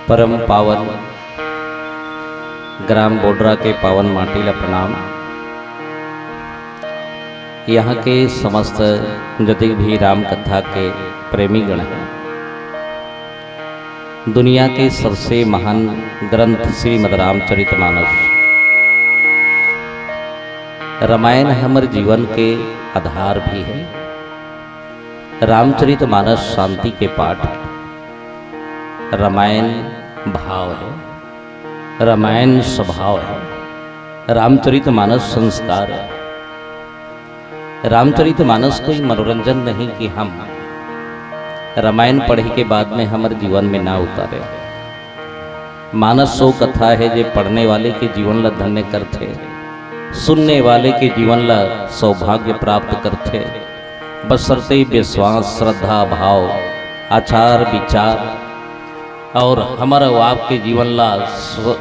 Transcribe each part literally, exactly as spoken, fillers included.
परम पावन ग्राम बोडरा के पावन माटी ला प्रणाम। यहाँ के समस्त जतिक भी राम कथा के प्रेमी गण हैं, दुनिया के सबसे महान ग्रंथ श्रीमद् रामचरितमानस रामायण हमर जीवन के आधार भी है। रामचरितमानस शांति के पाठ, रामायण भाव है, रामायण स्वभाव है, रामचरितमानस संस्कार है। रामचरितमानस कोई मनोरंजन नहीं कि हम रामायण पढ़े के बाद में हमर जीवन में ना उतारे। मानस वो कथा है जे पढ़ने वाले के जीवन ला धन्य करथे, सुनने वाले के जीवन ला सौभाग्य प्राप्त करथे, बशर्ते विश्वास, श्रद्धा, भाव, आचार, विचार और हमर अउ आपके जीवन ला स्व-,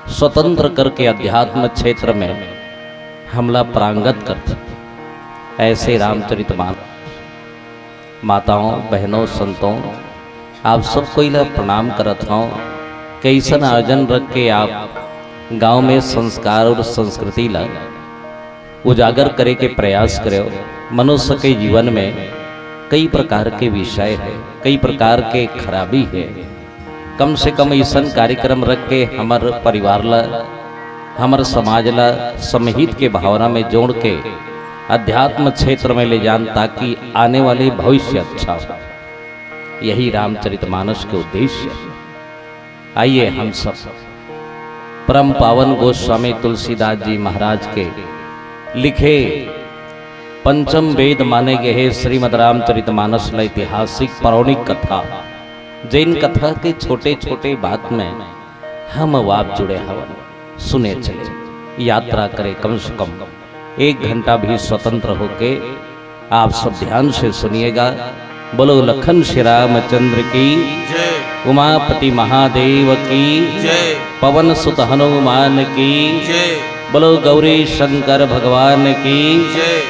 स्वतंत्र करके अध्यात्म क्षेत्र में हमला प्रांगत करथे। ऐसे रामचरितमानस माताओं, बहनों, संतों, आप सब कोई ला प्रणाम करत हौं। कइसन आयोजन रख के आप गांव में संस्कार और संस्कृति ला उजागर करे के प्रयास करेव। मनुष्य के जीवन में कई प्रकार के विषय है, कई प्रकार के खराबी है। कम से कम अइसन कार्यक्रम रख के हमर परिवार ला, हमर समाज ला समहित के भावना में जोड़ के अध्यात्म क्षेत्र में ले जान, ताकि आने वाले भविष्य अच्छा हो। यही रामचरितमानस के उद्देश्य है। आइए हम सब परम पावन गोस्वामी तुलसीदास जी महाराज के लिखे पंचम वेद माने गए श्रीमद् रामचरितमानस ला ऐतिहासिक पौराणिक कथा, जैन कथा के छोटे छोटे बात में हम अउ आप जुड़े हवन, सुने चले, यात्रा करे, कम से कम एक घंटा भी स्वतंत्र होके आप सब ध्यान से सुनिएगा। बोलो लखन श्री रामचंद्र की, जय। उमापति महादेव की, जय। पवन सुत हनुमान की, जय। बोलो गौरी शंकर भगवान की, जय।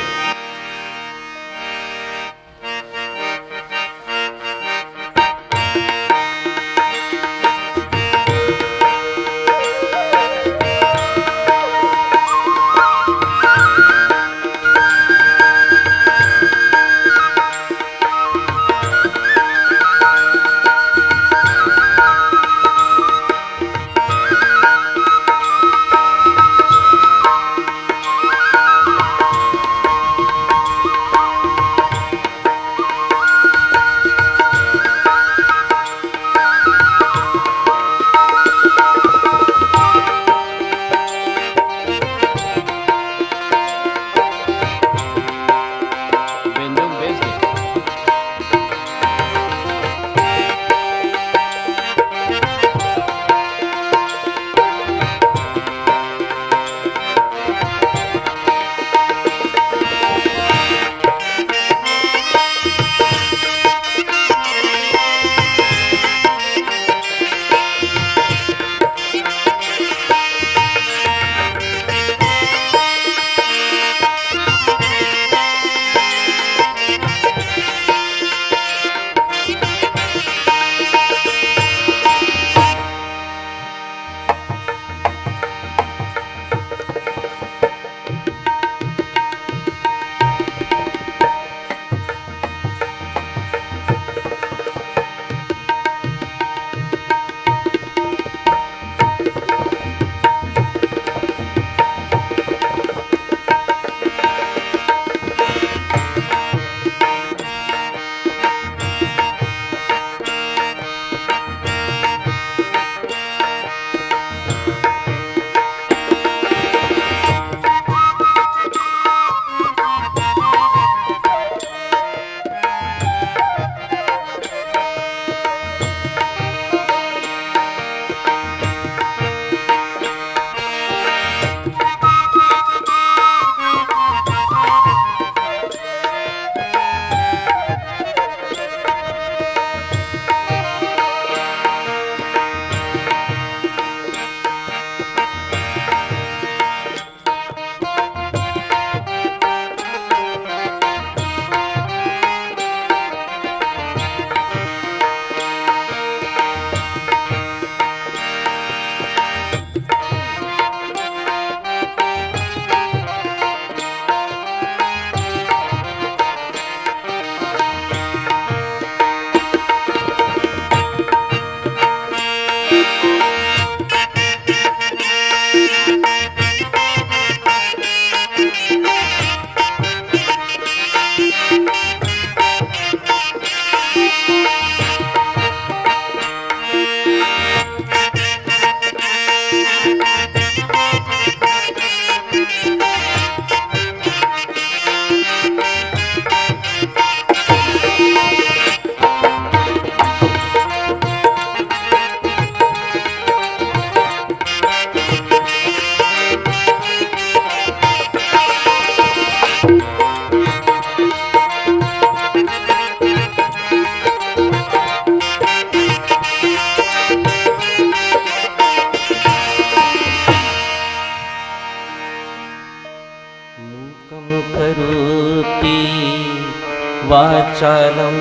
वाचालं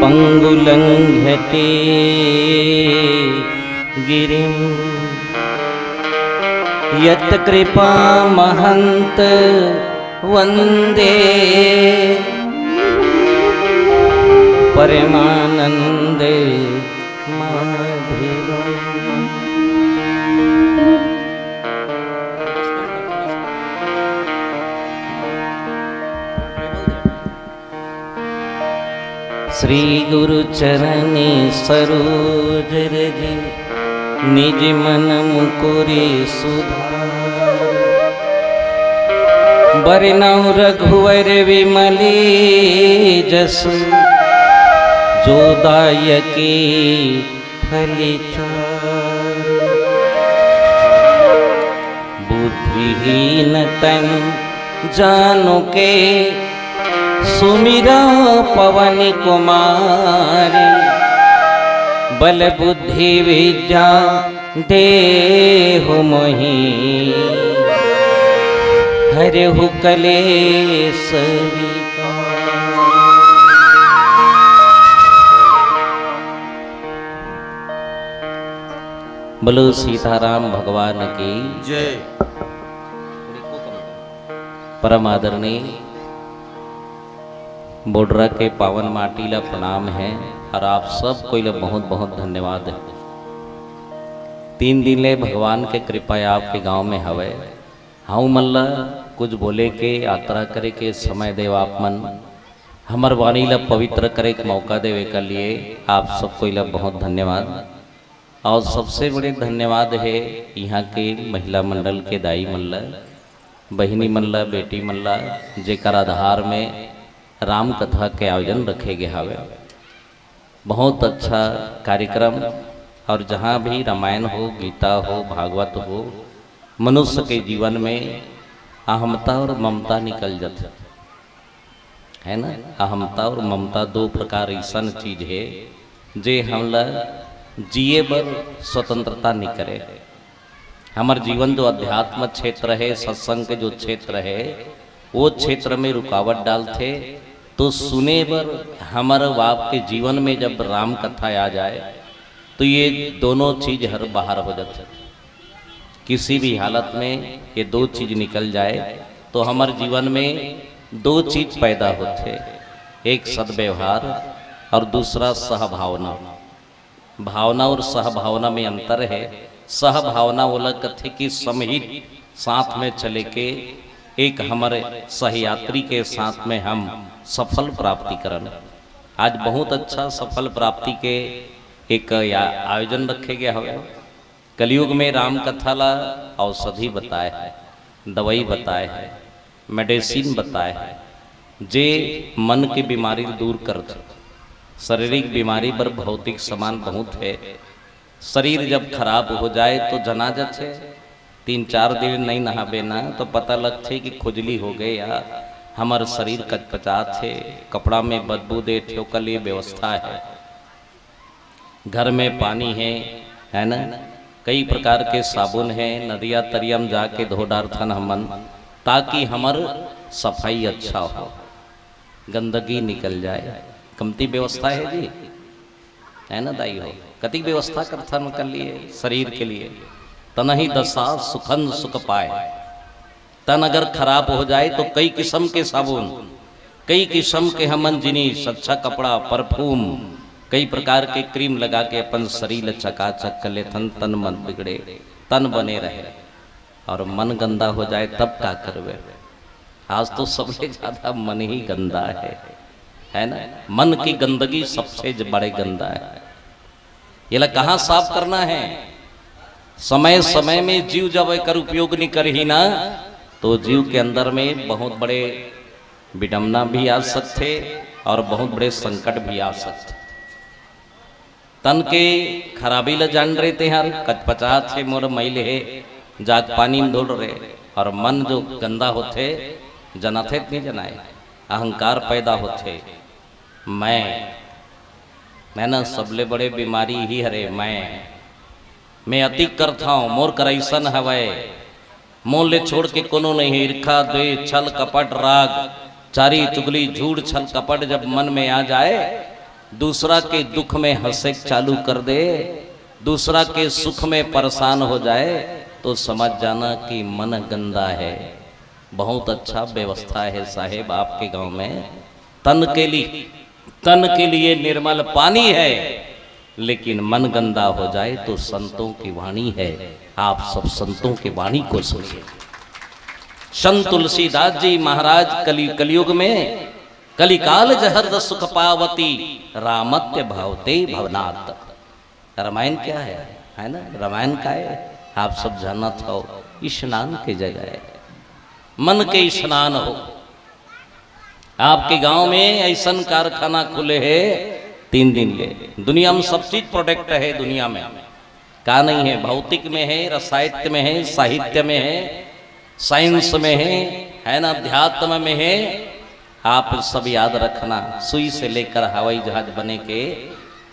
पङ्गुलङ्घ्यते गिरिं यत्कृपामहन्त वन्दे परमानन्द माधवम्। श्री गुरु चरण सरोज रज निज मन मुकुरि सुधार। बरनउँ रघुवर विमल जसु जो दायक फल चार। बुद्धिहीन तनु जानिके सुमिरउँ पवन कुमार। बल बुद्धि विद्या देहु मोहि हरहु कलेस विकार। बोलो सीताराम भगवान की जय। परम आदरणीय बोडरा के पावन माटी ला प्रणाम हे अउ आप सब कोई ला बहुत बहुत धन्यवाद हे। तीन दिन ले भगवान के कृपा आपके गांव में हवय। हमन ला कुछ बोले के, यात्रा करे के समय देव आप मन, हमर वाणी ला पवित्र करे के मौका देवे के लिए आप सब कोई ला बहुत धन्यवाद। अउ सबसे बड़े धन्यवाद हे इहाँ के महिला मंडल के दाई मन ला, बहिनी मन ला, बेटी मन ला, जेकर आधार में राम कथा के आयोजन रखे गे हावे। बहुत अच्छा कार्यक्रम। अउ जहाँ भी रामायण हो, गीता हो, भागवत हो, मनुष्य के जीवन में अहमता अउ ममता निकल जाथे, है ना? अहमता अउ ममता दो प्रकार अइसन चीज हे, जे हमला जिए बर स्वतंत्रता नइ करे। हमर जीवन जो अध्यात्म क्षेत्र हे, सत्संग के जो क्षेत्र हे, वो क्षेत्र में रुकावट डालथे। तो सुने बर हमर अउ आपके जीवन में जब राम कथा आ जाए, तो ये दोनों चीज हर बाहर हो जाथे। किसी भी हालत में ये दो चीज निकल जाए, तो हमर जीवन में दो चीज पैदा होथे, एक सद्व्यवहार अउ दूसरा सहभावना। भावना अउ सहभावना में अंतर हे। सहभावना ओला कथे कि समहित साथ में चले के, एक हमर सहयात्री के साथ में हम सफल प्राप्ति करन। आज बहुत अच्छा सफल प्राप्ति के एक या-, आयोजन रखे गे हवे। कलयुग में राम कथा ला औषधि बताए हे, दवाई बताए हे, medicine बताए हे, जे मन के बीमारी दूर करथे। शारीरिक बीमारी बर भौतिक सामान बहुत हे। शरीर जब खराब हो जाए तो जना जाथे। तीन चार दिन नइ नहाबे ना तो पता लगथे कि खुजली हो गे या हमर शरीर कचपचात हे, कपड़ा में बदबू देथे, ओकर लिए व्यवस्था हे। घर में पानी हे, है ना, कई प्रकार के साबुन हे, नदिया तरिया में जाके धो डारथन हमन, ताकि हमर सफाई अच्छा हो, गंदगी निकल जाए। कमती व्यवस्था हे जी, है ना दाई हो? कति व्यवस्था करथन ओकर लिए, शरीर के लिए। तनहि दसा सुखन सुख पाए। तन अगर खराब हो जाए तो कई किस्म के साबुन, कई किस्म के हमन जिनिस, अच्छा कपड़ा, perfume, कई प्रकार के cream लगा के अपन शरीर ल चकाचक कर लेथन, तन मन बिगड़े, तन बने रहे। अउ मन गंदा हो जाए तब का करबे? आज तो सबले ज्यादा मन ही गंदा हे, है ना? मन की गंदगी सबसे ज-, बड़े गंदा हे। एला कहाँ साफ करना हे? समय समय में जीव जब एकर उपयोग नइ करही ना, तो जीव के अंदर में बहुत बड़े विडम्बना भी आ सकथे अउ बहुत बड़े संकट भी आ सकथे। तन के खराबी ल जान रहे तेहर, कचपचात हे, मोर मैल हे, जाके पानी में धुल रहे। अउ मन जो गंदा होथे, जनाथे त नइ जनाए, अहंकार पैदा होथे। मैं, मैं ना सबले बड़े बीमारी ही हरे, मैं, मैं अति करथौं, मोर कर अइसन हवय, मोर ले छोड़ के कोनो नहीं, ईर्खा, द्वेष, छल, कपट, राग, चारी चुगली, झूठ, छल, कपट जब मन में आ जाए, दूसरा के दुख में हंसे चालू कर दे, दूसरा के सुख में परेशान हो जाए, तो समझ जाना कि मन गंदा है। बहुत अच्छा व्यवस्था है साहेब आपके गांव में। तन के लिए, तन के लिए निर्मल पानी है, लेकिन मन गंदा हो जाए तो संतों की वाणी है। आप सब संतों की वाणी को सुनिए। संत तुलसीदास जी महाराज कलि-, कलयुग में, "कलिकाल जहर सुख पावती, रामत्य भावते भवनाथ।" रामायण क्या है, है ना? रामायण का है, आप सब जानत हो, स्नान के जगह है, मन के स्नान हो। आपके गांव में ऐसन कारखाना खुले है, तीन दिन ले दुनिया में सब चीज प्रोडक्ट है दुनिया में, का नहीं है? भौतिक में है, रसायन में है, साहित्य में है, साइंस में है, है ना, अध्यात्म में है। आप सब याद रखना, सुई से लेकर हवाई जहाज बने के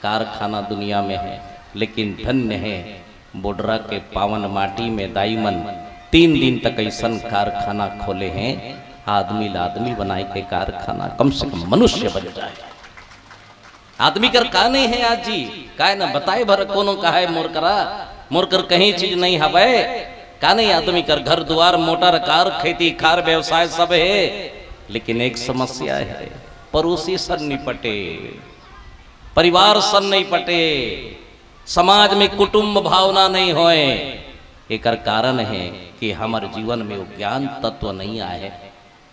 कारखाना दुनिया में है, लेकिन धन्य है बोडरा के पावन माटी में दाई मन तीन दिन तक ऐसन कारखाना खोले हैं। आदमी ला आदमी बनाए के कारखाना, कम से कम मनुष्य बन जाए। आदमी कर का नहीं है आज जी, काय न बताए भर कोनो कहाए मोर करा, मोर कर कहीं चीज नहीं हवय। का नहीं आदमी कर घर दुआर, मोटर कार, खेती खार, व्यवसाय सब है, लेकिन एक समस्या है, पड़ोसी सन नहीं पटे, परिवार सन नहीं पटे, समाज में कुटुंब भावना नहीं होए। एकर कारण है कि हमर जीवन में वो ज्ञान तत्व नहीं आए।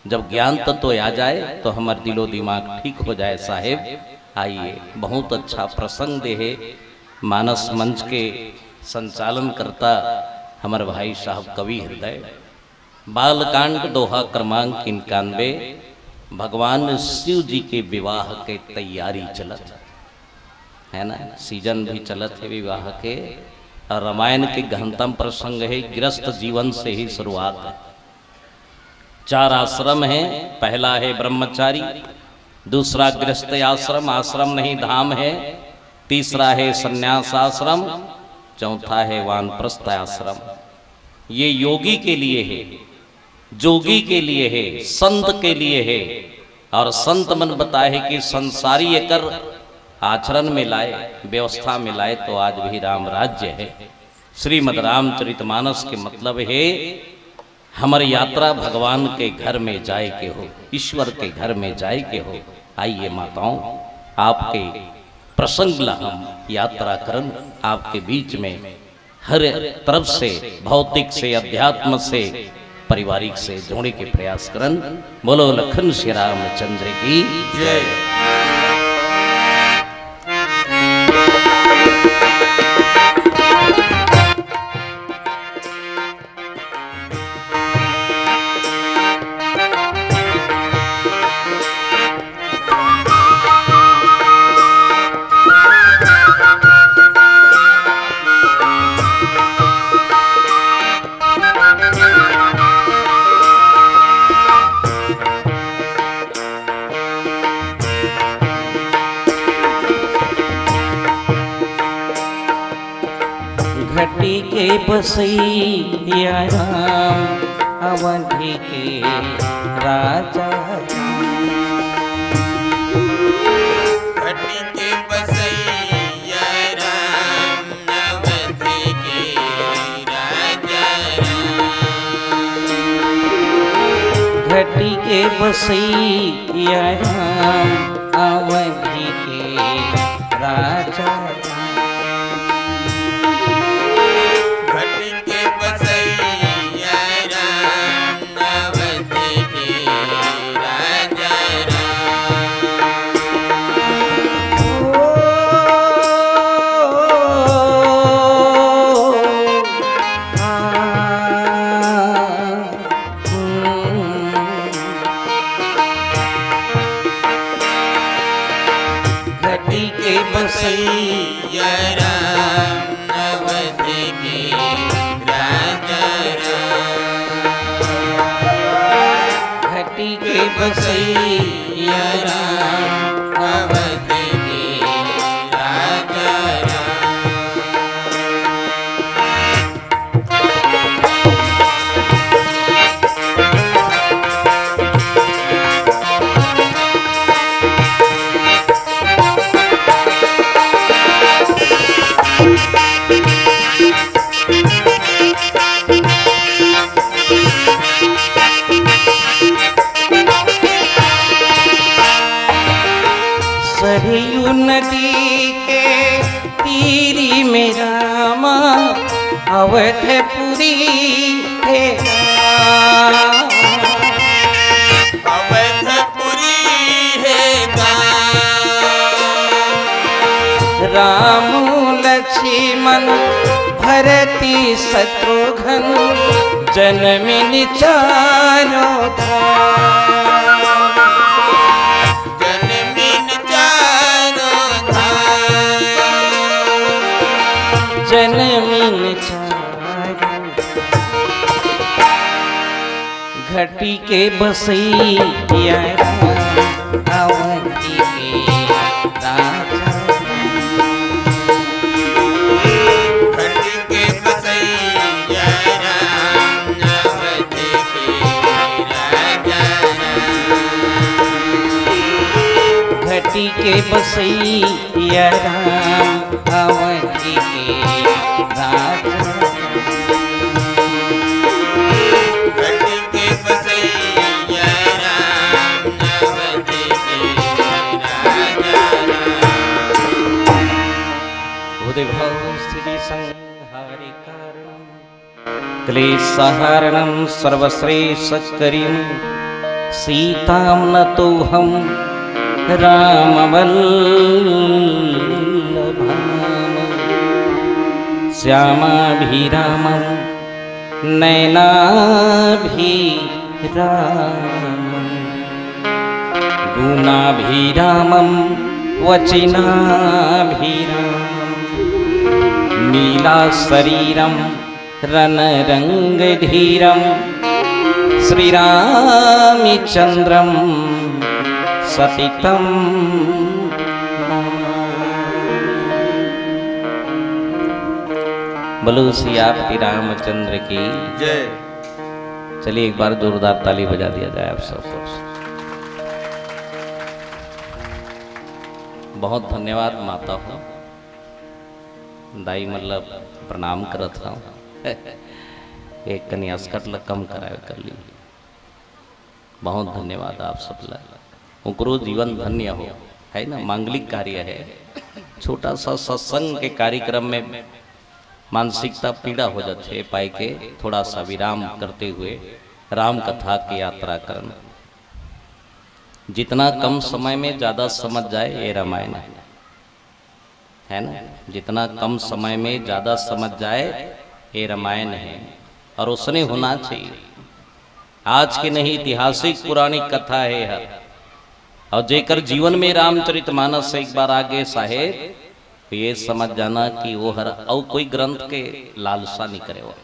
जब ज्ञान तत्व आ जाए तो हमर दिलो दिमाग ठीक हो जाए साहेब। आइए, बहुत अच्छा प्रसंग दे हे मानस मंच के संचालन करता हमर भाई साहब कवि हृदय। बालकांड दोहा क्रमांक इक्यानवे, भगवान शिव जी के विवाह के तैयारी चलत है ना, सीजन भी चलत है विवाह के। और रामायण के गहनतम प्रसंग है, गृहस्थ जीवन से ही शुरुआत है। चार आश्रम हैं, पहला है ब्रह्मचारी, दूसरा गृहस्थ आश्रम, आश्रम नहीं धाम है, तीसरा है संन्यास आश्रम, चौथा है वानप्रस्थ आश्रम। ये योगी के लिए है, जोगी के लिए है, संत के लिए है। और संत मन बताए है कि संसारी एकर आचरण में लाए, व्यवस्था में लाए तो आज भी राम राज्य है। श्रीमद् रामचरितमानस के मतलब है हमर यात्रा भगवान के घर में जाए के हो, ईश्वर के घर में जाए के हो। आइए माताओं, आपके प्रसंग ला हम यात्रा करन, आपके बीच में हर तरफ से, भौतिक से, अध्यात्म से, पारिवारिक से जोड़े के प्रयास करन। बोलो लखन श्री रामचंद्र की जय। घटी के बसैया राम, अवधी के राजा राम। घटी के बसैया राम, अवधी के राजा राम। घटी के बसैया राम, अवधी के राजा राम। घट के बसैया राम, अवध के राजा राम। ओ, आ, हम्म। घटी के बसैया राम, अवध के राजा राम। घटी के बसैया राम, अवध के राजा राम। के तीरी में रामा अवधपुरी हे राम। अवधपुरी हे गाम। राम लक्ष्मण भरती शत्रुघ्न जनमिन चारों धाम। जनमिन चारों धाम। जनमिन चारों घटी के बसैया राम, अवंती के राजा। घटी के बसैया राम, अवंती के राजा। घटी के बसैया राम, अवंती के राजा। घटी के बसैया राम, अवंती के राजा। हृदय भाव स्थिति संहारी कारणम क्लेशहारणं सर्वश्रेष्ठकरीं सीतां नतोऽहं रामवल्लभाम्। श्यामाभिरामं नयनाभिरामं गुणाभिरामं वचनाभिरामं नीलाशरीरं रणरंगधीरं श्रीरामचंद्रं सततं नमामि। बोलो सियापति रामचंद्र की जय। चलिए, एक बार जोरदार ताली बजा दिया जाए आप सबको। बहुत धन्यवाद माता हो, दाई मतलब प्रणाम करत हूँ। एक कनी अस्कट ल कम कराए कर ली। बहुत धन्यवाद आप सब ला। ओकरो जीवन धन्य हो, है ना, मांगलिक कार्य है। छोटा सा सत्संग के कार्यक्रम में मानसिकता पीड़ा हो जाथे, पाई के थोड़ा सा विराम करते हुए राम कथा की यात्रा करना। जितना कम समय में ज्यादा समझ जाए, ये रामायण है, है ना? जितना कम समय में ज्यादा समझ जाए, ये रामायण है। और उसने होना चाहिए। आज की नहीं, ऐतिहासिक पुरानी कथा है हर। और जेकर जीवन में रामचरितमानस से एक बार आगे साहेब, तो ये समझ जाना कि वो हर अउ कोई ग्रंथ के लालसा नहीं करे वो,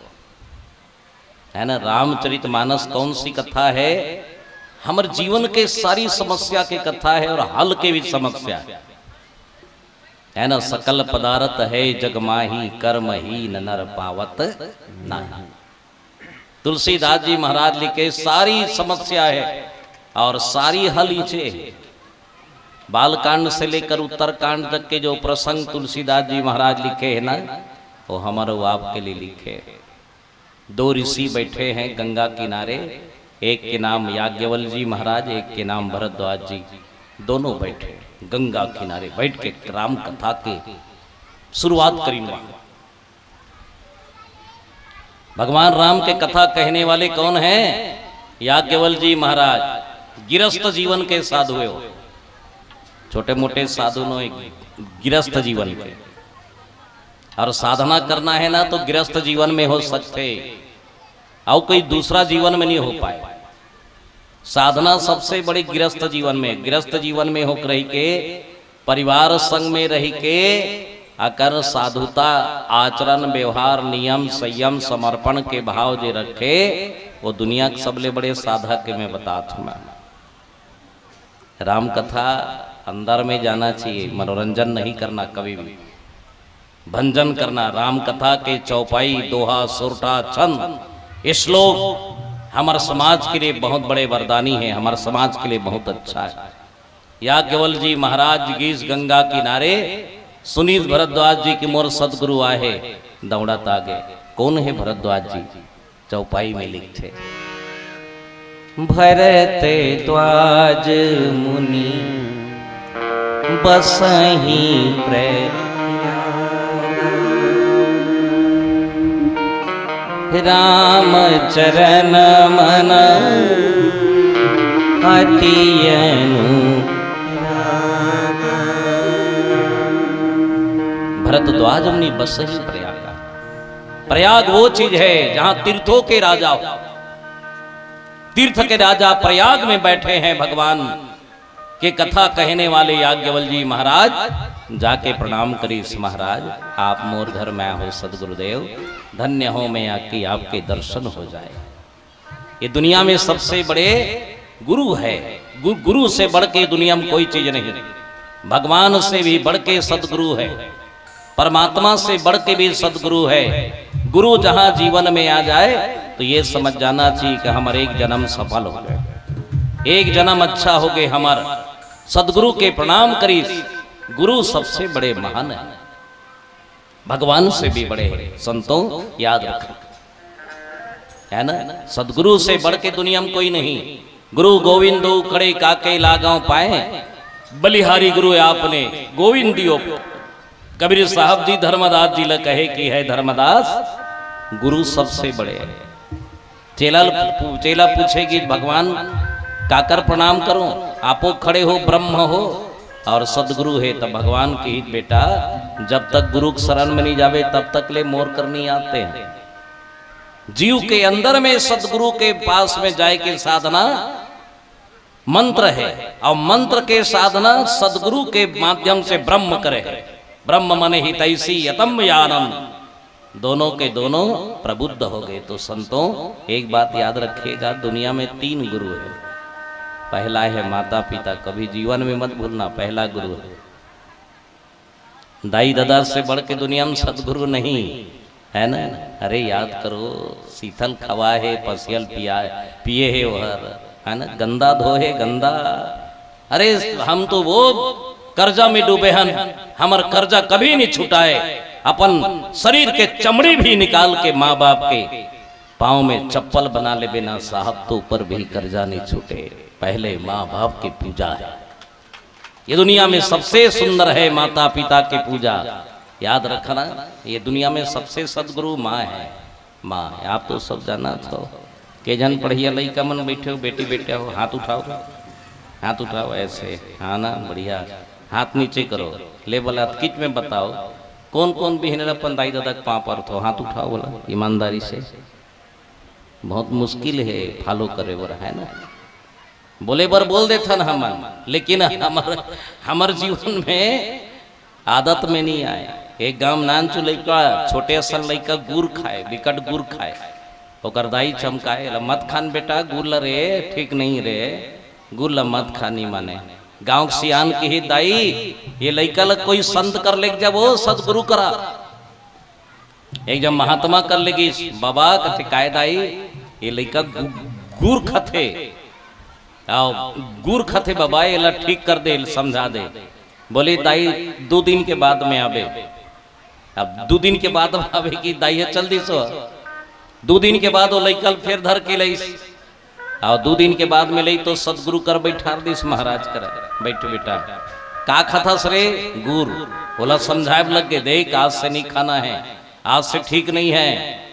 है ना? रामचरितमानस कौन सी कथा है? हमर जीवन के सारी समस्या के कथा है और हल के भी समस्या है, है ना? सकल पदार्थ है जग माही, कर्महीन नर पावत नाही। तुलसीदास जी महाराज लिखे, सारी समस्या है और सारी हल इचे है। बालकांड से लेकर उत्तरकांड तक के जो प्रसंग तुलसीदास जी महाराज लिखे हैं ना, वो हमर अउ आपके लिए लिखे। दो ऋषि बैठे हैं गंगा किनारे, एक के नाम याज्ञवल्क्य जी महाराज, एक के नाम भरद्वाज जी। दोनों बैठे गंगा किनारे, बैठ के राम कथा के शुरुआत करिन। भगवान राम के कथा कहने वाले कौन हैं? याज्ञवल्क्य जी महाराज। गिरस्थ जीवन के साधु है वो, छोटे मोटे साधु नो, गिरस्थ जीवन के। और साधना करना है ना, तो गिरस्थ जीवन में हो सकते, और कोई दूसरा जीवन में नहीं हो पाए। साधना सबसे बड़ी गिरस्थ जीवन में, गिरस्थ जीवन में हो रही के, परिवार संग में रही के, अगर साधुता, आचरण, व्यवहार, नियम, संयम, समर्पण के भाव जे रखे, वो दुनिया के सबले बड़े साधक के मैं बतात हूँ मैं। राम कथा अंदर में जाना चाहिए, मनोरंजन नहीं करना कभी भी। भंजन करना। राम कथा के चौपाई, दोहा, सोरठा, छंद, ये श्लोक हमर समाज के लिए बहुत बड़े वरदानी है, हमर समाज के लिए बहुत अच्छा है। याज्ञवल्क्य जी महाराज गीस गंगा किनारे, सुनीस भरद्वाज जी के मोर सदगुरु आहे, दौड़त आगे। कौन है भरद्वाज जी? चौपाई में लिखथे, भरद्वाज मुनि बसही प्रयाग। राम चरण मन अति अनुराग। भरद्वाज मुनि बसही प्रयाग। प्रयाग वो चीज है जहां तीर्थों के राजा हो, तीर्थ के राजा प्रयाग में बैठे हैं भगवान। के कथा कहने वाले याज्ञवल्क्य जी महाराज जाके प्रणाम करिस, महाराज, आप मोर घर में हो सदगुरुदेव, धन्य हो मैं कि आपके दर्शन हो जाए। ये दुनिया में सबसे बड़े गुरु है, गु-, गुरु से बढ़ के दुनिया में कोई चीज नहीं, भगवान से भी बढ़ के सदगुरु है। परमात्मा से बढ़ के भी सदगुरु है। गुरु जहां जीवन में आ जाए तो ये समझ जाना चाहिए कि हमर एक जन्म सफल हो गए, एक जन्म अच्छा हो गए हमर। सदगुरु के प्रणाम करी, गुरु सबसे बड़े महान है, भगवान से भी बड़े हैं। संतों, याद रखना, है ना? सदगुरु से बढ़ के दुनिया में कोई नहीं। गुरु गोविंदो खड़े काके लागव पाए, बलिहारी गुरु आपने गोविंदियो। कबीर साहब जी धर्मदास जी ला कहे कि है धर्मदास, गुरु सबसे बड़े है। चेला पू-, चेला पूछे कि भगवान काकर प्रणाम करूं, आपो खड़े हो, ब्रह्म हो और सदगुरु है, तब भगवान की, बेटा, जब तक गुरु के शरण में नहीं जावे तब तक ले मोर करनी आते हैं। जीव के अंदर में सदगुरु के पास में जाए के साधना मंत्र है और मंत्र के साधना सदगुरु के माध्यम से ब्रह्म करे है। ब्रह्म मन हितैषी यतम यानम, दोनों के दोनों प्रबुद्ध हो गए। तो संतों, एक बात याद रखिएगा, दुनिया में तीन गुरु है। पहला है माता पिता, कभी जीवन में मत भूलना, पहला गुरु है। दाई ददा से बढ़ के दुनिया में सदगुरु नहीं है ना। अरे याद करो, शीतल खवा है, पसियल पिया, पिए है ओहर, है ना, गंदा धो है गंदा। अरे हम तो वो कर्जा में डूबे हन, हमर कर्जा कभी नहीं छुटाए। अपन शरीर के चमड़ी भी निकाल के माँ बाप के पाँव में चप्पल बना लेबे ना साहब, तो ऊपर भी कर्जा नहीं छूटे। पहले माँ बाप की पूजा है। ये दुनिया में सबसे सुंदर है माता पिता की पूजा। याद रखना, ये दुनिया में सबसे सदगुरु माँ है। माँ, आप तो सब जाना था। के जन पढ़िया लइका मन बैठे हो, बेटी बेटा हो, हाथ उठाओ, हाथ उठाओ ऐसे। हाँ ना, बढ़िया। हाथ नीचे करो। ले बला किच में बताओ, कौन कौन बिहने अपन दाई ददा के पाँव पर थो, हाथ उठाओ बोला ईमानदारी से। बहुत मुश्किल है फॉलो करे बर, है ना? बोले बर बोल देथन हमन, लेकिन हमर, हमर जीवन में आदत में नहीं आए। एक गांव नानचु लइका, छोटे असन लइका गुर खाए, बिकट गुर खाए। ओकर दाई चमकाए, "ला मत खान बेटा, गुर ला रे, ठीक नहीं रे, गुर ला मत खानी माने।" गांव के सियान कही, "दाई, ये लइका ला कोई संत कर लेके जाबो, सदगुरु करा।" एक जन महात्मा कर लेगी, "बाबा," कथे, "काय दाई?" "ये लइका गु-, गुर खथे।" "आओ, गुर खथे बाबा, एला ठीक कर दे, समझा दे।" बोले, "दाई, दो दिन के बाद में आबे।" अब दो दिन के बाद में आबे कि दाई ह चल दिस हो। दो दिन के बाद वो लइका ल फेर धर के लइस। अउ दू दिन के बाद में लई तो सतगुरु कर बइठार दिस महाराज कर, "बइठ बेटा।" "का खाथस रे?" "गुर।" ओला समझाए लग गे, "देख, आज से नहीं खाना है, आज से ठीक नहीं है,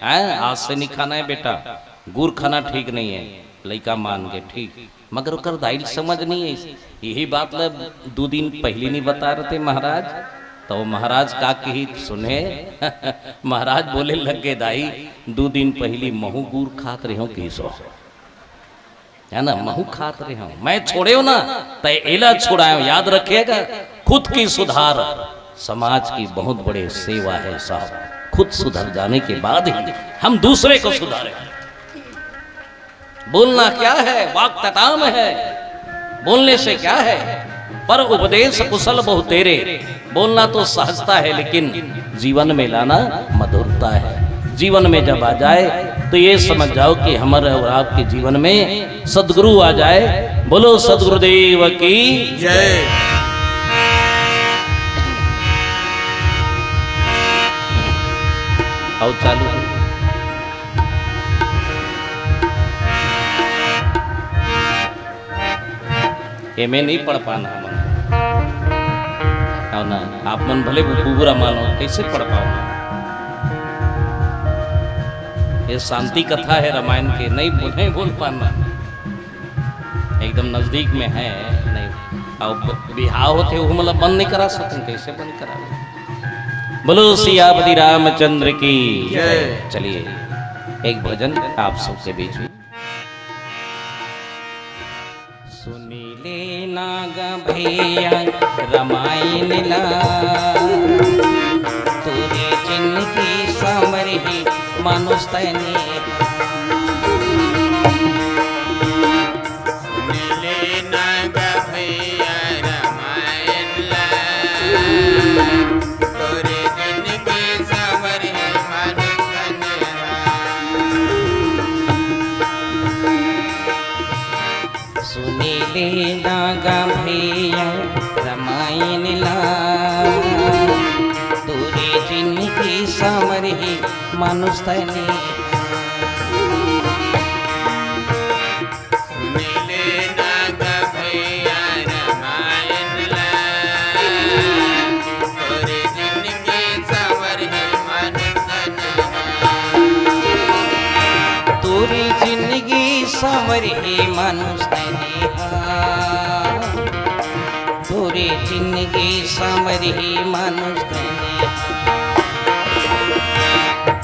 हैं? आज से नहीं खाना है बेटा, गुर खाना ठीक नहीं है।" लइका मान गे, ठीक, मगर ओकर दाई ल समझ नहीं है। यही बात ल दू दिन पहिली नहीं बता रहे थे महाराज, तो महाराज का कही सुने, महाराज बोले लग गे, "दाई, दू दिन पहिली महू गुर खात रहे हो, कही सो।" है ना, महू खात रहे हो, मैं छोड़े हो ना, तय एला छुड़ाए हो। याद रखिएगा, खुद की सुधार समाज की बहुत बड़ी सेवा है साहब। खुद सुधर जाने के बाद ही हम दूसरे को सुधारें। बोलना क्या है, वाक् तताम है, बोलने से क्या है, पर उपदेश कुशल बहुतेरे। बोलना तो सहजता है, लेकिन जीवन में लाना मधुरता है। जीवन में जब आ जाए तो ये समझ जाओ कि हमारे और आपके जीवन में सदगुरु आ जाए। बोलो सदगुरुदेव की जय। आओ चालू। एमे नहीं पढ़ पाना हमन। ना, आप मन भले बुबुरा मानो, कैसे पढ़ पाओ? ये शांति कथा है रामायण के, नहीं बोल, नहीं बोल पाना। एकदम नजदीक में है, नहीं। अब बिहाव होथे, वो मतलब बंद नहीं करा सकते, कैसे बंद करा? बोलो सियापति रामचंद्र की जय। चलिए, एक भजन आप सबके बीच में। सुनी ले ना गा भैया रामायण ला, तोरे जिनगी संवरही मनुष तने। सुनी ले ना गा भैया रामायण ला, तोरे जिनगी संवरही मनुष तने। सुनी ले ना गा भैया रामायण ला, तोरे जिनगी संवरही मनुष तने। सुनी ले ना गा भैया रामायण ला, तोरे जिनगी संवरही मनुष तने। तोरे जिनगी संवरही मनुष तने। तोरे जिनगी संवरही मनुष तने।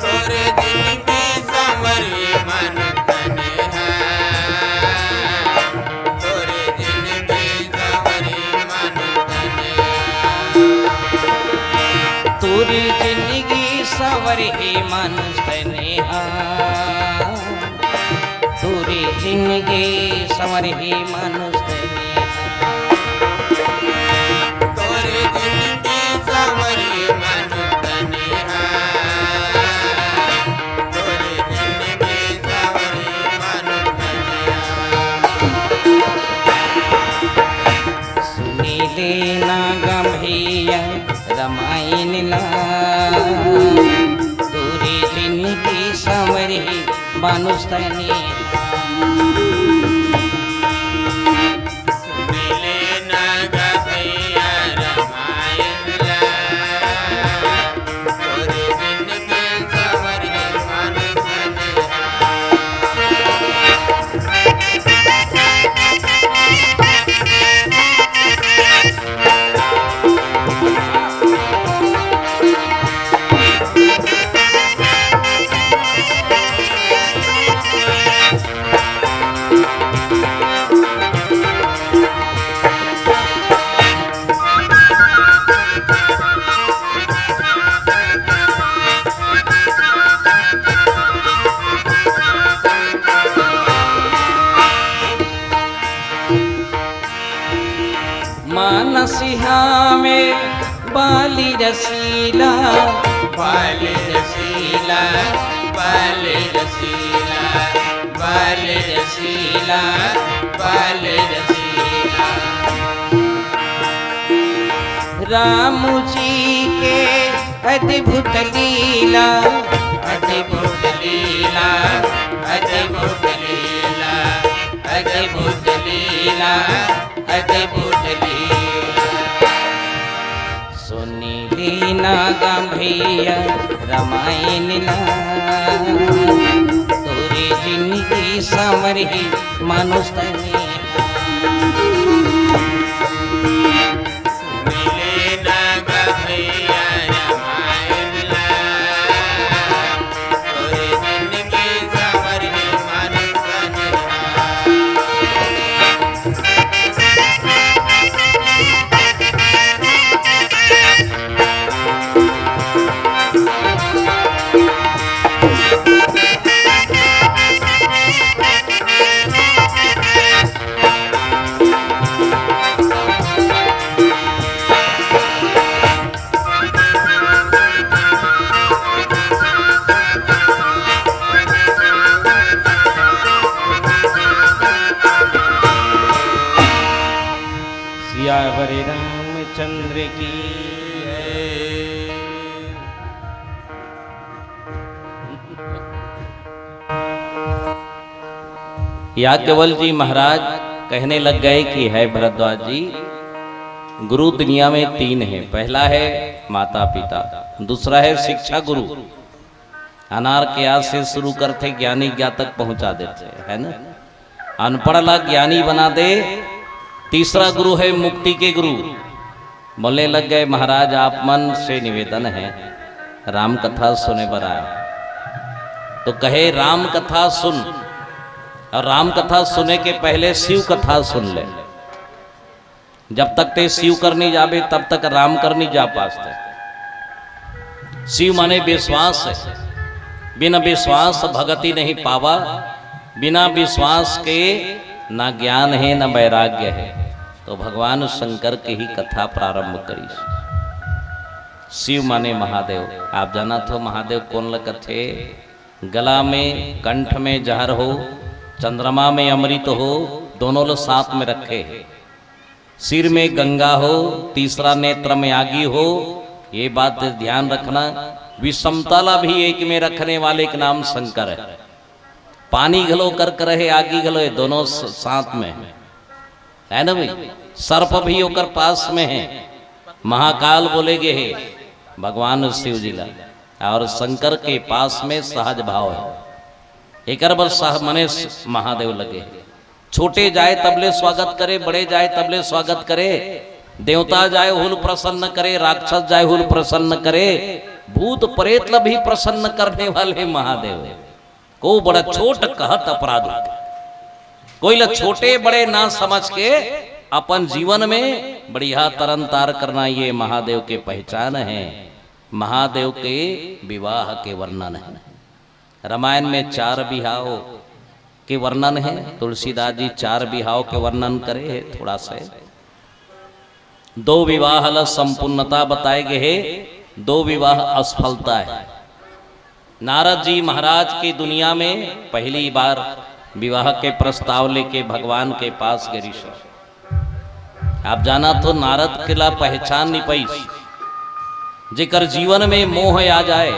तोरे जिनगी संवरही मनुष तने। तोरे जिनगी संवरही मनुष तने। तोरे जिनगी संवरही मनुष तने। तोरे जिनगी संवरही मनुष तने। तोरे जिनगी संवरही मनुष तने। तोरे जिनगी संवरही मनुष तने। सुनी ले ना गा भैया रामायण ला, तोरे जिनगी संवरही मनुष तने। सुनी ले ना गा भैया रामायण ला, तोरे जिनगी संवरही मनुष तने। मानस हवे बाली रसीला, बाली रसीला, बाली रसीला, बाली रसीला, बाली रसीला। राम जी के अद्भुत लीला, अद्भुत लीला, अद्भुत लीला, अद्भुत लीला, अद्भुत लीला। सुनी ले ना गा भैया रामायण ला, तोरे जिनगी संवरही मनुष तने। सुनी ले ना गा भैया रामायण ला, तोरे जिनगी संवरही मनुष तने। सियावर रामचंद्र की। याज्ञवल्क्य जी महाराज कहने लग गए कि हे भरद्वाज जी, गुरु दुनिया में तीन हे, पहला हे माता पिता, दूसरा हे शिक्षा गुरु, अनार के आ से शुरू करथे, ज्ञानी ज्ञा तक पहुंचा देथे, है ना? अनपढ़ ला ज्ञानी बना दे। तीसरा गुरु हे मुक्ति के गुरु। बोलने लग गए, महाराज, आप मन से निवेदन हे, राम कथा सुने बर आए। तो कहे, राम कथा सुन, और राम कथा सुने के पहले शिव कथा सुन ले। जब तक ते शिव कर नहीं जाबे, तब तक राम कर नहीं जा पास ते। शिव माने विश्वास हे, बिना विश्वास भगति नहीं पावा, बिना विश्वास के ना ज्ञान हे ना वैराग्य हे। तो भगवान शंकर के ही कथा प्रारंभ करिस। शिव माने महादेव। आप जानत हो महादेव कोन ल कथे? गला में, कंठ में जहर हो, चंद्रमा में अमृत हो, दोनों ल साथ में रखे हे। सिर में गंगा हो, तीसरा नेत्र में आगी हो, ये बात ध्यान रखना। विषमता ला भी एक में रखने वाले के नाम शंकर हे। पानी घलो ओकर कर हे, आगी घलो, ये दोनों स-, साथ में हे, है ना भाई? सर्प भी ओकर पास में हे, महाकाल बोले गे हे भगवान शिव जी ला, और शंकर के पास में सहज भाव हे। एकर बर सह-, मने स-, महादेव लगे हे। छोटे जाए तबले स्वागत करे, बड़े जाए तबले स्वागत करे, देवता जाए हुल प्रसन्न करे, राक्षस जाए हुल प्रसन्न करे, भूत प्रेत ला भी प्रसन्न करने वाले महादेव हे। को बड़ा छोट कहत अपराध होथे। कोई ला छोटे बड़े ना समझ के अपन जीवन में बढ़िया तरन तार करना, ये महादेव के पहचान हे। महादेव के विवाह के वर्णन हे। रामायण में चार बिहाव के वर्णन हे। तुलसीदास जी चार बिहाव के वर्णन करे हे। थोड़ा सा दो विवाह ला संपूर्णता बताए गे हे, दो विवाह असफलता हे। नारद जी महाराज के दुनिया में पहली बार विवाह के प्रस्ताव लेके भगवान के पास गे रिहिस। आप जानत हो, नारद के ला पहचान नहीं पाइस। जेकर जीवन में मोह आ जाए,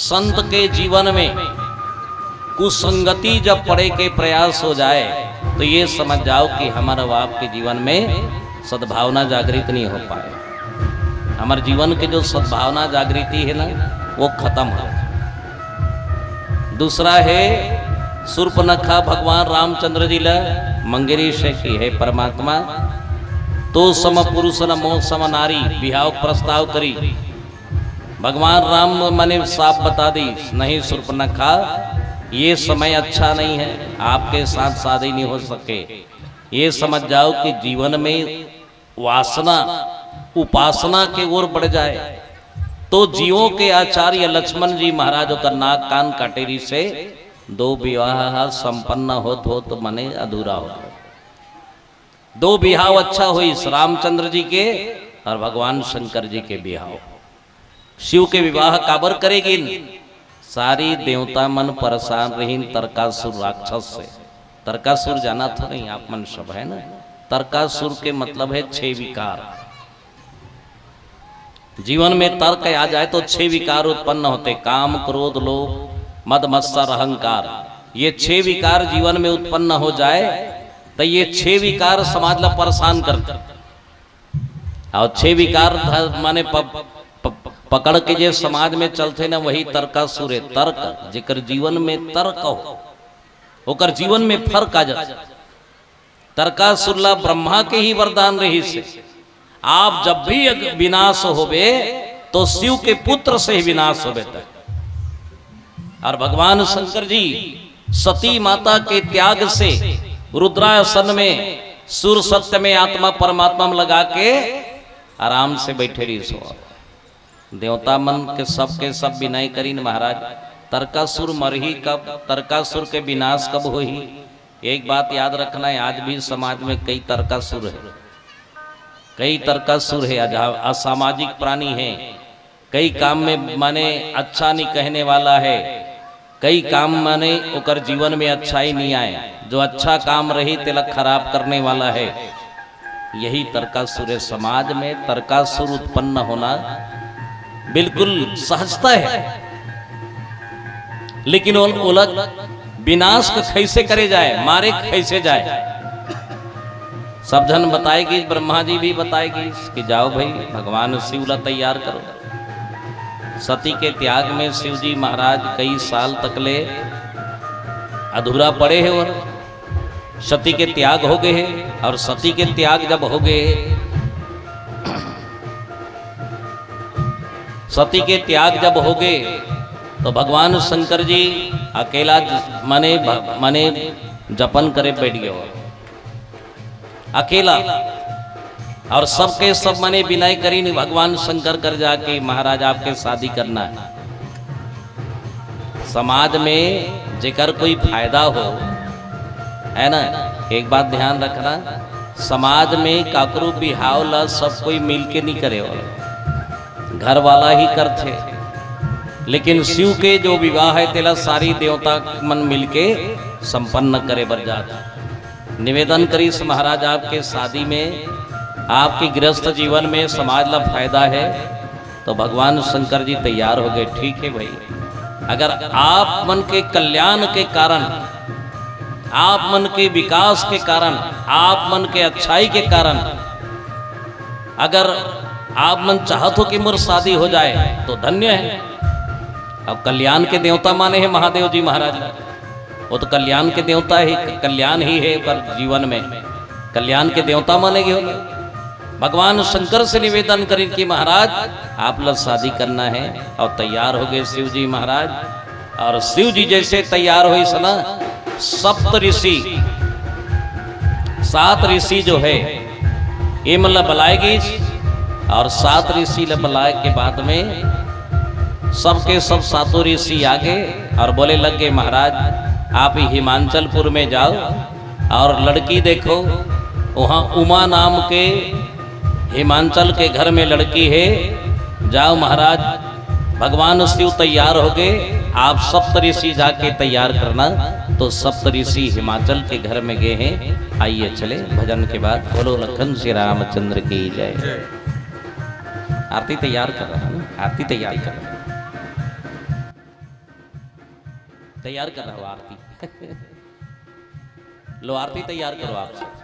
संत के जीवन में कुसंगति जब पड़े के प्रयास हो जाए, तो ये समझ जाओ कि हमर अउ आपके जीवन में सद्भावना जागृत नहीं हो पाए। हमर जीवन के जो सद्भावना जागृति हे ना, वो खतम हो जाए। दूसरा हे, सूर्पनखा भगवान रामचंद्र जी ला मंगे रिहिस हे कि हे परमात्मा, तो सम पुरुष न मो सम नारी, बिहाव प्रस्ताव करी। भगवान राम मने साफ बता दी, नहीं सूर्पनखा, ये समय अच्छा नहीं है, आपके साथ शादी नहीं हो सके। ये समझ जाओ कि जीवन में वासना उपासना के ओर बढ़ जाए। तो जीवों के आचार्य लक्ष्मण जी महाराज ओकर नाक कान काटे रिहिस हे, दो विवाह संपन्न होत होत मने अधूरा हो गए। दो बिहाव अच्छा होइस, रामचंद्र जी के और भगवान शंकर जी के बिहाव। शिव के विवाह काबर करे गिन? सारी देवता मन परेशान रहिन तरकासुर राक्षस से। तरकासुर जानत हो नहीं आप मन सब, है ना? तरकासुर के मतलब है छह विकार। जीवन में तर्क आ जाए तो छह विकार उत्पन्न होते, काम, क्रोध, लोभ, मद, मत्सर, अहंकार। ये छह विकार जीवन में उत्पन्न हो जाए तो ये छह विकार समाज ला परेशान करते। और छह विकार ध-, माने प-, प-, पकड़ के जे समाज में चलथे ना, वही तरकासुर हे। तर्क, जेकर जीवन में तर्क हो, ओकर जीवन में फर्क आ जाथे। तरकासुर ला ब्रह्मा के ही वरदान रहिस हे, आप जब भी अग-, विनाश होबे, तो शिव के पुत्र से ही विनाश होबे। त और भगवान शंकर जी सती माता के त्याग से रुद्रासन में सुर सत्य में आत्मा परमात्मा में लगा के आराम से बैठे रहिस हो। देवता मन के सबके सब विनय करिन, महाराज, तरकासुर मरही कब, तरकासुर के विनाश कब होही? एक बात याद रखना है, आज भी समाज में कई तरकासुर है, कई तरकासुर है, अजा-, असामाजिक प्राणी है, कई काम में माने अच्छा नहीं कहने वाला है, कई काम माने ओकर जीवन में अच्छाई नहीं आए, जो अच्छा काम रही तेला खराब करने वाला है। यही तरकासुर है। समाज में तरकासुर उत्पन्न होना बिल्कुल सहजता है, लेकिन ओल-, ओला विनाश क कैसे करे जाए, मारे क कैसे जाए, सब झन बताए गिस, ब्रह्मा जी भी बताए गिस कि जाओ भाई, भगवान शिव ला तैयार करो। सती के त्याग में शिव जी महाराज कई साल तक ले अधूरा पड़े हे और सती के त्याग हो गए हे। और सती के त्याग जब हो गए, सती के त्याग जब हो गए, तो भगवान शंकर जी अकेला ज-, माने भ-, माने जपन करे बैठ गए हो। अकेला। और सबके सब मने बिनय करिन भगवान शंकर कर जाके, महाराज आपके शादी करना है। समाज में जेकर कोई फायदा हो, है ना, एक बात ध्यान रखना, समाज में काकरो बिहाव ला सब कोई मिलके नहीं करे वाला, घर वाला ही करथे। लेकिन शिव के जो विवाह है तेला सारी देवता मन मिलके संपन्न करे बर जात। निवेदन करिस महाराज, आपके शादी में, आपके गृहस्थ जीवन में समाज ला फायदा है, तो भगवान शंकर जी तैयार हो गए। ठीक है भाई, अगर आप मन के कल्याण के कारण, आप मन के विकास के कारण, आप मन के अच्छाई के कारण अगर आप मन चाहत हो कि मोर शादी हो जाए, तो धन्य है। अब कल्याण के देवता माने हैं महादेव जी महाराज, वो तो कल्याण के देवता ही, कल्याण ही है पर जीवन में कल्याण के देवता माने गए हो। भगवान शंकर से निवेदन करें कि महाराज, आप लोग शादी करना है, और तैयार हो गए शिव जी महाराज। और शिव जी जैसे तैयार होइस ना, सप्त ऋषि, सात ऋषि जो है, ये मन ला बलाए गइस। और सात ऋषि ला बलाए के बाद में सबके सब सातों ऋषि आगे और बोले लग गए, महाराज, आप ही हिमाचलपुर में जाओ और लड़की देखो, वहाँ उमा नाम के हिमाचल के घर में लड़की है, जाओ महाराज, भगवान शिव तैयार हो गए, आप सप्त ऋषि जाके तैयार करना। तो सप्त ऋषि हिमाचल के घर में गए हैं। आइए चले भजन के बाद। बोलो लखन श्री रामचंद्र की जय। आरती तैयार कर रहा हूँ, आरती तैयार कर रहा हूँ, तैयार कर रहा हूँ आरती। लो आरती तैयार करो आप सब।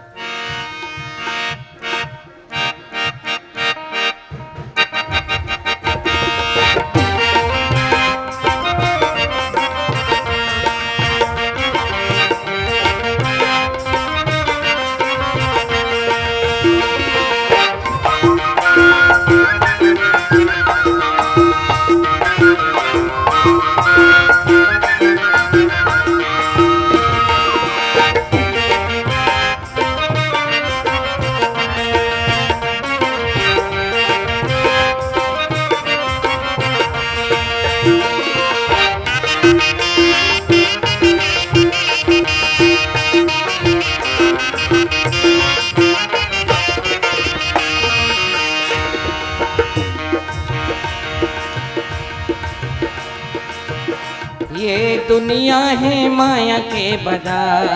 ये दुनिया है माया के बाजार,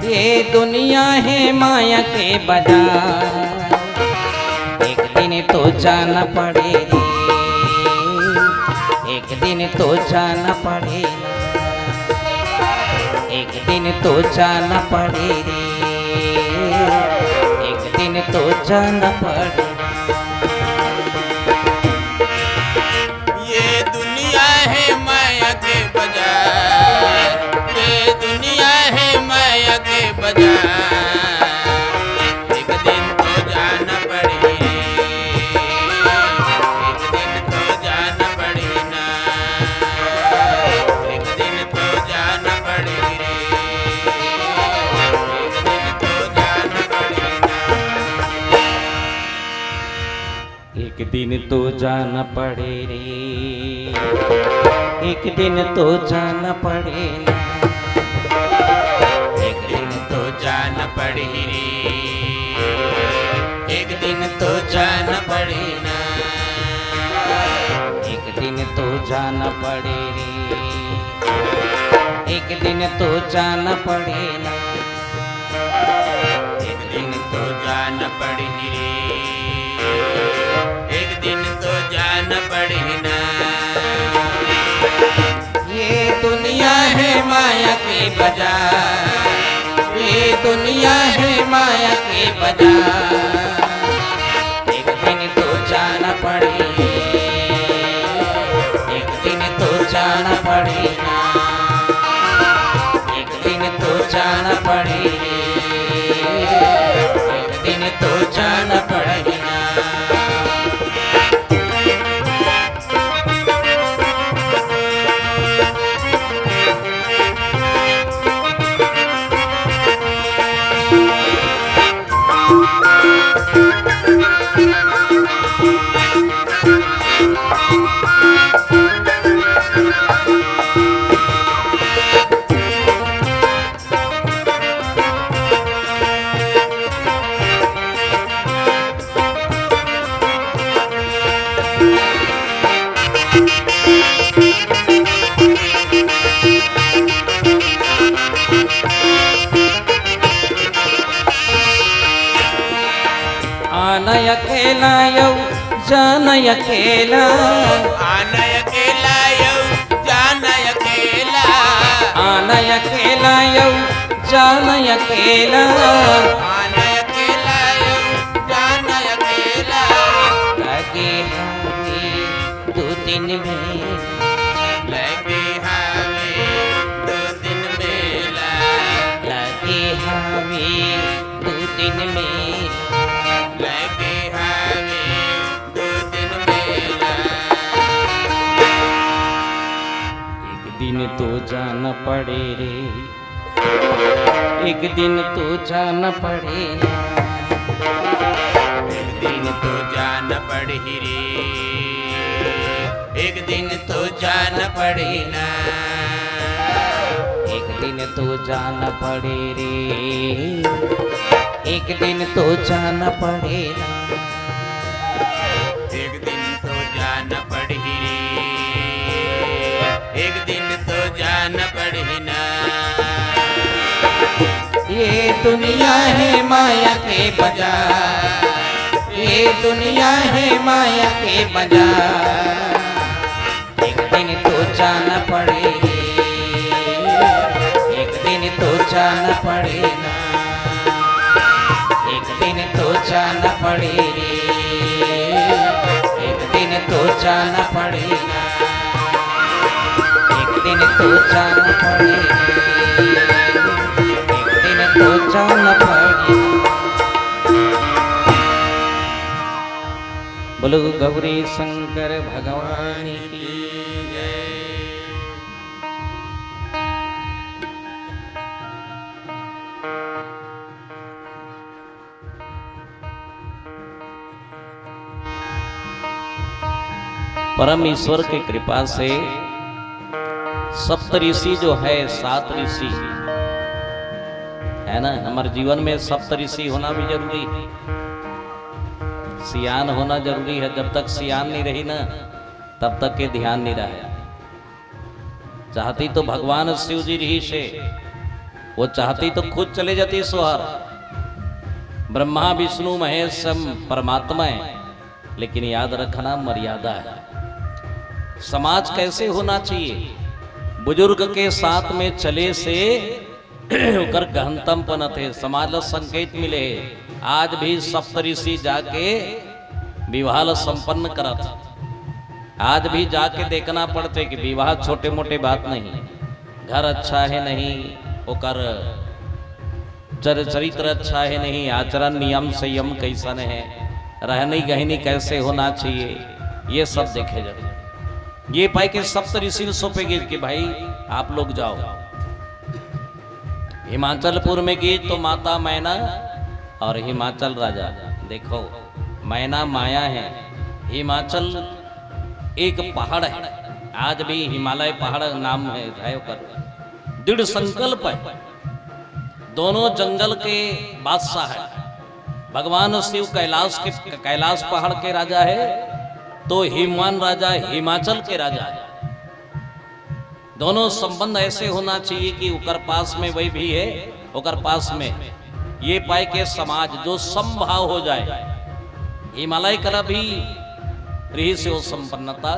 ये दुनिया है माया के बाजार। एक दिन तो जाना पड़े रे, एक दिन तो जाना पड़े ना, एक दिन तो जाना पड़े रे, एक दिन तो जाना पड़े। ये दुनिया है माया के बाजार, ये दुनिया है माया के बाजार। एक दिन तो जाना पड़ी, एक दिन तो जाना पड़ी ना, एक दिन तो जाना पड़ी रे, एक दिन तो जाना पड़ी ना। एक दिन तो जाना पड़े रे, एक दिन तो जाना पड़े ना, एक दिन तो जाना पड़े रे, एक दिन तो जाना पड़े ना, एक दिन तो जाना पड़े रे, एक दिन तो जाना पड़े ना। एक दिन तो जाना पड़ी रे, एक दिन तो जाना पड़ी ना। ये दुनिया है माया के बाजार, ये ये दुनिया है माया के बाजार, एक दिन तो जाना पड़ेगा, एक दिन तो जाना पड़ेगा, एक दिन तो जाना पड़ेगा, एक दिन तो जाना पड़ेगा। आना अकेला अउ जाना अकेला। आना अकेला अउ जाना अकेला। आना अकेला अउ जाना अकेला। आना अकेला अउ जाना अकेला। लगे हवे दू दिन मेला। लगे हवे दू दिन मेला। लगे हवे दू दिन मेला। लगे हवे दू दिन मेला। एक दिन तो जाना पड़े रे, एक दिन तो जाना पड़े ना। एक दिन तो जाना पड़ही रे, एक दिन तो जाना पड़े ना। एक दिन तो जाना पड़े रे, एक दिन तो जाना पड़े ना। एक दिन तो जाना पड़ही रे, एक दिन तो जाना पड़ही ना। ये दुनिया है माया के बाजार, ये दुनिया है माया के बाजार। एक दिन तो जाना पड़े रे, एक दिन तो जाना पड़े ना। एक दिन तो जाना पड़े रे, एक दिन तो जाना पड़े ना। एक दिन तो जाना पड़े रे, एक दिन तो जाना पड़े ना। बोलो गौरी शंकर भगवान की जय। परम ईश्वर की कृपा से सप्त ऋषि जो है, सात ऋषि है ना, हमारे जीवन में सप्त ऋषि होना भी जरूरी है। सियान होना जरूरी है। जब तक सियान नहीं रही ना, तब तक के ध्यान नहीं रहे। चाहती तो भगवान शिव जी रहिसे, वो चाहती तो खुद चले जाती सोहर। ब्रह्मा विष्णु महेश सब परमात्मा है, लेकिन याद रखना मर्यादा है। समाज कैसे होना चाहिए, बुजुर्ग के साथ में चले से ओकर गहनतम बनत हे, समाज ला संकेत मिले हे। आज भी सप्तऋषि जाके विवाह ला संपन्न करत हे। आज भी जाके देखना पड़थे कि विवाह छोटे मोटे बात नहीं, घर अच्छा हे नहीं, ओकर चर-, चरित्र अच्छा हे नहीं, आचरण नियम संयम कैसन हे, रहनी गहनी कैसे होना चाहिए, ये सब देखे जाथे। ये पाए के सप्तऋषि ल सौंपे गे कि भाई आप लोग जाओ। हिमाचलपुर में गीत तो माता मैना और हिमाचल राजा। देखो, मैना माया है, हिमाचल एक पहाड़ है, आज भी हिमालय पहाड़ नाम है, है ओकर। दृढ़ संकल्प है, दोनों जंगल के बादशाह है। भगवान शिव कैलाश के, कैलाश पहाड़ के राजा है, तो हिमवान राजा हिमाचल के राजा है। दोनों संबंध ऐसे होना चाहिए कि ओकर पास में वही भी है, ओकर पास में है। ये पाए के समाज जो समभाव हो जाए, हिमालय कला भी रही से वो संपन्नता।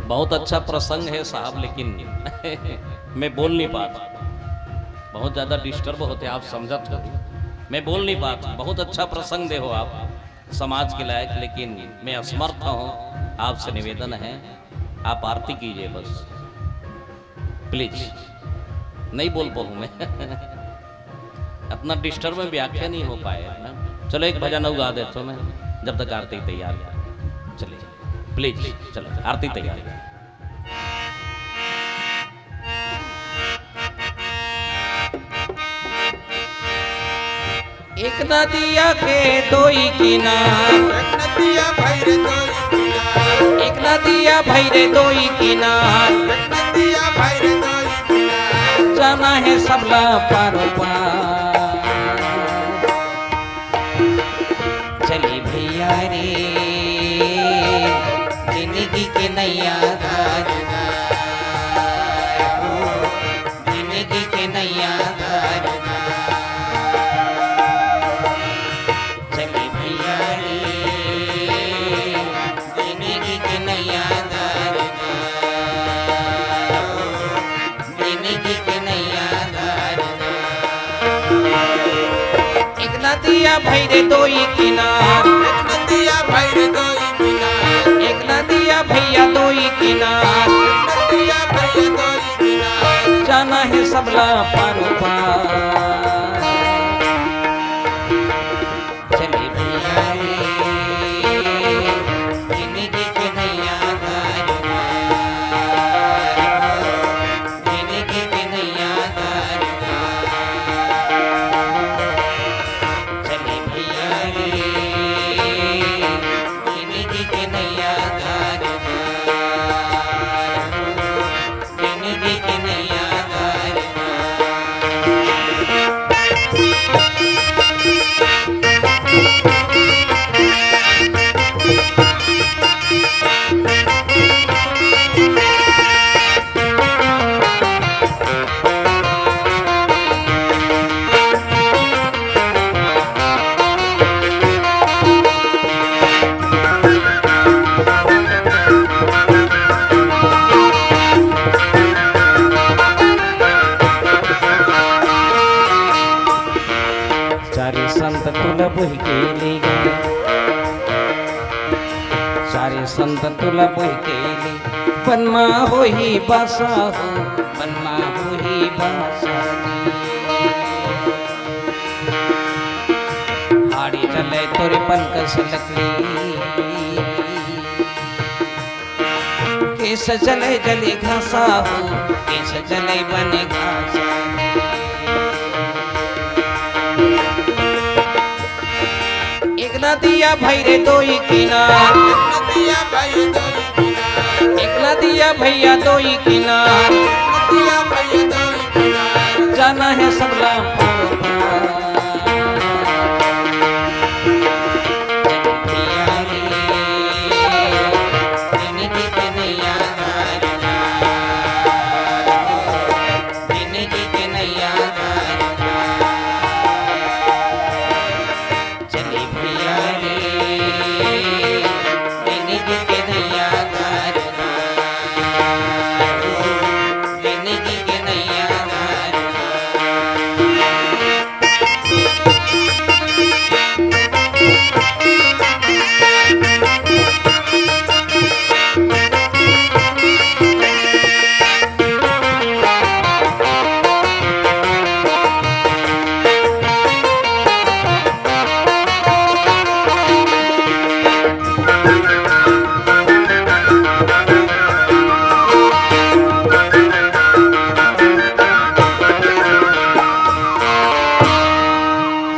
बहुत अच्छा प्रसंग है साहब, लेकिन मैं बोल नहीं पाता, बहुत ज्यादा डिस्टर्ब होते, आप समझत हो। मैं बोल नहीं पाता। बहुत अच्छा प्रसंग दे हो आप समाज के लायक, लेकिन मैं असमर्थ हूँ। आपसे निवेदन है, आप आरती कीजिए बस, प्लीज। नहीं बोल पाऊँ मैं। इतना डिस्टर्ब में व्याख्या नहीं हो पाए ना। चलो, एक भजन और गा देता हूँ मैं, जब तक आरती तैयार है। चलिए, प्लीज, चलो, आरती तैयार है। एक नदिया के दोई किनार, एक नदिया भैर दोई किनार, एक नदिया भैर दोई किनार, एक नदिया भैर दोई किनार, जाना है सबला पारो पार। चली भैया रे, जिंदगी के नैया धार धार हो, जिंदगी के नैया धार धार। चली भैया रे, जिंदगी के नैया धार धार हो, जिंदगी के नैया धार धार। एक नदिया भैरे दोई किनार, एक नदिया भैर दोई किनार, एक नदिया भैया दोई किनार, एक नदिया भैर दोई किनार, जाना है सबला पारो पार। चली भैया रे, जिंदगी के नैया धार धार हो, जिंदगी के नैया धार धार। चली भैया रे, जिंदगी के नैया धार धार हो, जिंदगी के नैया धार धार। चारे संत तुला बोहि के ले गे, चारे संत तुला बोहि के ले, बन मा होही बासा हो, बन मा होही बासा। हाड़ी जले तोरे पंख से लकड़ी, केस जले जले घासा हो, केस जले बने घासा। एक नदिया भैरे दोई किनार, एक नदिया भैर दोई किनार, एक नदिया भैया दोई किनार, एक नदिया भैर दोई किनार, जाना है सबला पार पार।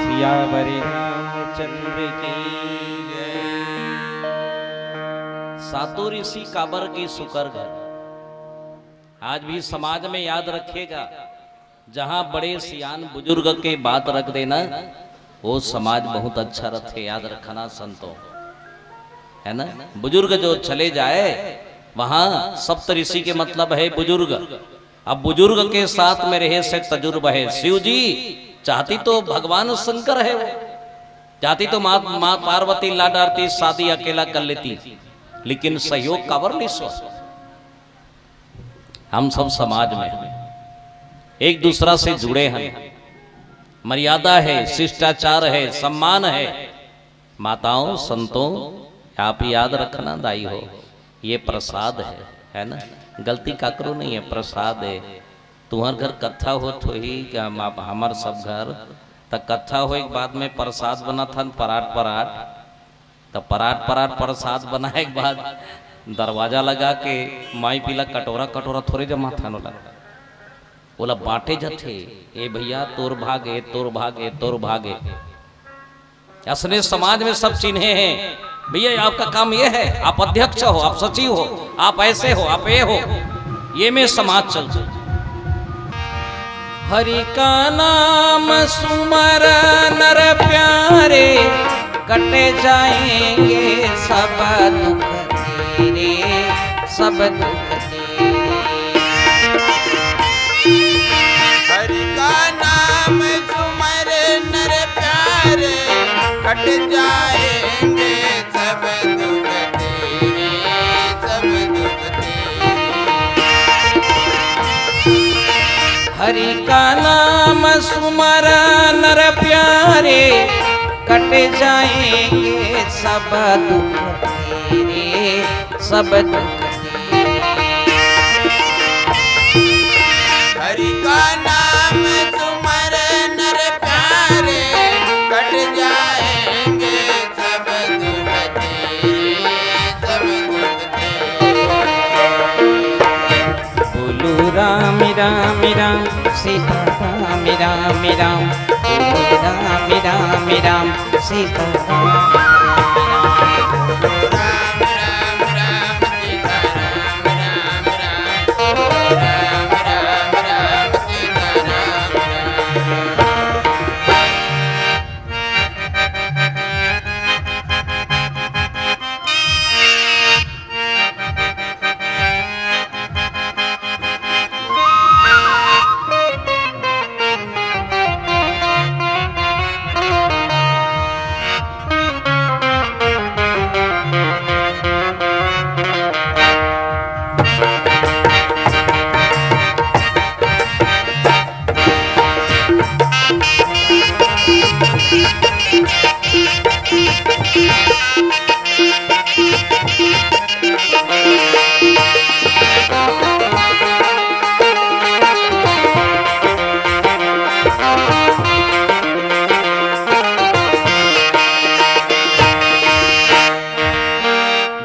सियावर रामचंद्र की जय। सातों ऋषि काबर के सुकर घर। आज भी समाज में याद रखेगा, जहाँ बड़े सियान बुजुर्ग के बात रख देना, वो समाज बहुत अच्छा रथे। याद रखना संतों, है ना? बुजुर्ग जो चले जाए, वहाँ सप्त ऋषि के मतलब है बुजुर्ग। अब बुजुर्ग के साथ में रहे से तजुर्ब है। शिव जी चाहती तो भगवान शंकर है वो, चाहती तो माँ, माँ पार्वती ला डारती, शादी अकेला कर लेती, लेकिन सहयोग काबर ली सो। हम सब समाज में हैं। एक दूसरा से जुड़े हन, मर्यादा है, शिष्टाचार है, सम्मान है। माताओं, संतों, आप याद रखना दाई हो, ये प्रसाद है, है ना? गलती काकरो नहीं है, प्रसाद है। तुम्हर घर कत्था होत होही, हमर सब घर, त कत्था होए के बाद में प्रसाद बनाथन, परात परात, त परात परात प्रसाद बनाए के बाद दरवाजा लगा के माई पीला कटोरा कटोरा थोरे जमाथन ओला, ओला बांटे जाथे। ए भैया, तोर भाग ए, तोर भाग ए, तोर भाग ए। असने समाज में सब चिन्हे हैं। भैया, आपका काम ये है, आप अध्यक्ष हो, आप सचिव हो, आप ऐसे हो, आप ये हो, ये में समाज चलता है। हरि का नाम सुमर नर प्यारे, कट जाएंगे सब दुख तेरे, सब दुख तेरे। हरि का नाम सुमर नर प्यारे, कट जाएंगे सब दुख तेरे, सब दुख तेरे। हरि का नाम सुमर नर प्यारे, कट जाएंगे सब दुख तेरे, सब दुख तेरे। हरि का नाम सुमर नर प्यारे, कट जाएंगे सब दुख तेरे, सब दुख तेरे। बोलो राम राम राम, सीता राम राम राम। बोलो राम राम राम, सीता राम राम राम।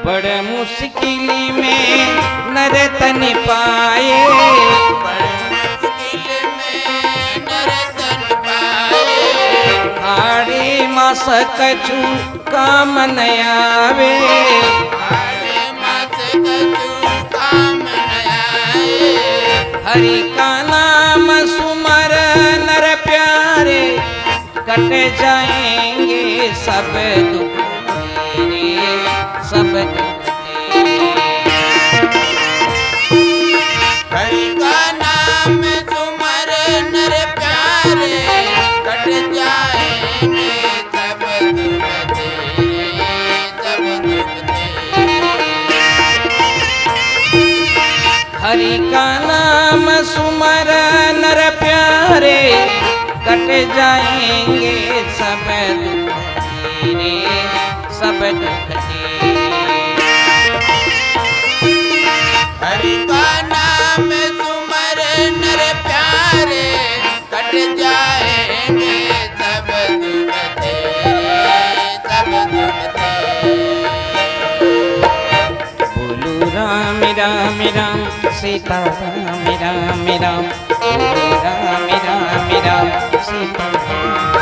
बड़ मुश्किल में नर तन पाए, बड़ मुश्किल में नर तन पाए। हाड़े मास कछु काम न आवे, हाड़े मास कछु काम न आए। हरि का नाम सुमर नर प्यारे, कट जाएंगे सब दुख तेरे, सब दुख तेरे। हरि का नाम सुमर नर प्यारे, कट जाएंगे सब दुख तेरे, सब दुख तेरे। हरि का नाम सुमर नर प्यारे, कट जाएंगे सब दुख तेरे, सब दुख तेरे। हरि का नाम सुमर नर प्यारे, कट जाएंगे सब दुख तेरे, सब दुख तेरे। बोलो राम राम राम, सीता राम राम राम। बोलो राम राम राम, सीता राम।